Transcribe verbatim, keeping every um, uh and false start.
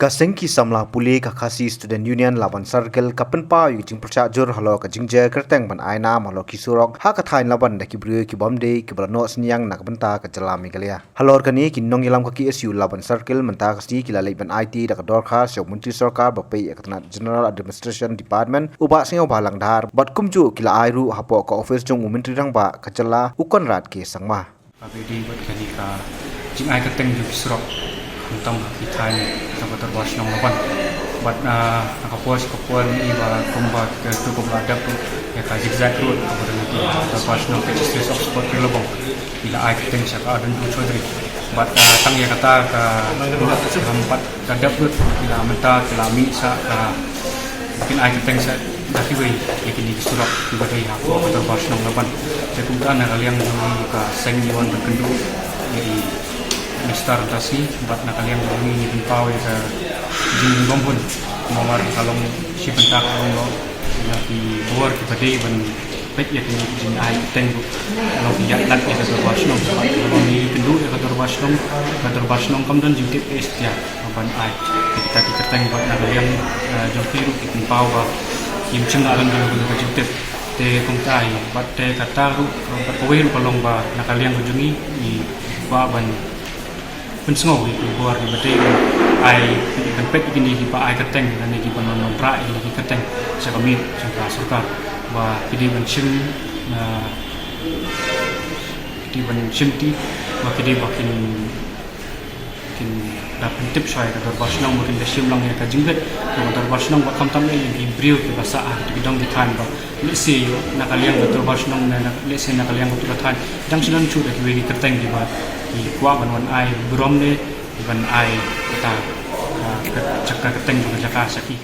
Ka seng ki samla pule ka Khasi Student Union Laban Circle ka pynpaw ïa ka jingpyrshah jur halor ka jingjia kyrteng ban ai nam halor ki surok ha ka thaiñ Laban da ki briew ki bym dei kiba la noh synñiang na ka bynta ka jylla Meghalaya. Halor kane, ki nongïalam ka K S U Laban Circle mynta ka sngi ki la leit ban aiti da ka dorkhar sha u Myntri Sorkar ba peit ïa ka tnat General Administration Department, u Bah Sniawbhalang Dhar, bad kumjuh ki la ai ruh hapoh ka ophis jong u Myntri Rangbah ka jylla, u Conrad K Sangma. Ka beit bad kane ka jingai kyrteng jong ki surok, khamtam ha ki thaiñ jong ka Dorbar Shnong Laban. Bad, ah, na ka por sha ka por ngi ba kumba ka tu kumba dep ïa ka zigzag road kaba don ha ki Dorbar Shnong ka Justice Oxford Ri Labong. Ki la ai kyrteng sha ka Ardent Blue Chaudhary. Bad, ah, tang ïa kata ka, ah, bad ka dep lut ki la mynta ki la mih sa ka, kin ai kyrteng sa da kiwei ïa kine ki surok kiba dei ha ka Dorbar Shnong Laban. Te kumta na ka liang jong ngi ka seng ngi wan ban kynduh ïa i Mister Dasi, bad na ka liang jong ngi ngi pynpaw ïa ka jingbymhun namar ka long shi bynta ka long noh ïa ki bor kiba dei ban peit ïa kine ki jingai kyrteng ruh. Ka long ki ïaid lad ïa ka Dorbar Shnong. Ka long ngi kynduh ïa ka Dorbar Shnong, ka Dorbar Shnong kam don jingtip eh satia ban ai ïa kita ki kyrteng bad na ka liang, eh, jong ki ruh ki pynpaw ba kim shym la don kano kano ka jingtip. Te kumta hi bad te kata ruh, eh, bad kawei ruh ka long ba na ka liang ka jong ngi ngi kwah ban pynsngew ïa ki bor kiba dei ban ai, ban peit ïa kine kiba ai kyrteng lane kiba nang nang rah ïa kine ki kyrteng sha ka miet jong ka sorkar ba ki dei ban shim, ah, ki dei ban shim ti ba ki dei ba kin, kin da pyntip shuwa ïa ka Dorbar Shnong ba kin da shim lang ïa ka jingbit ka Dorbar Shnong ba khamtam ïa ki briew kiba sah ha ki dong ki thaiñ ba lehse na ka liang ka Dorbar Shnong ne na, lehse na ka liang ka tu ka thaiñ dang shu don shuh da kiwei ki kyrteng kiba ki kwah ban wan ai burom ne ban ai kata, ah, ka, ka, ka kyrteng jong ka jaka sha ki.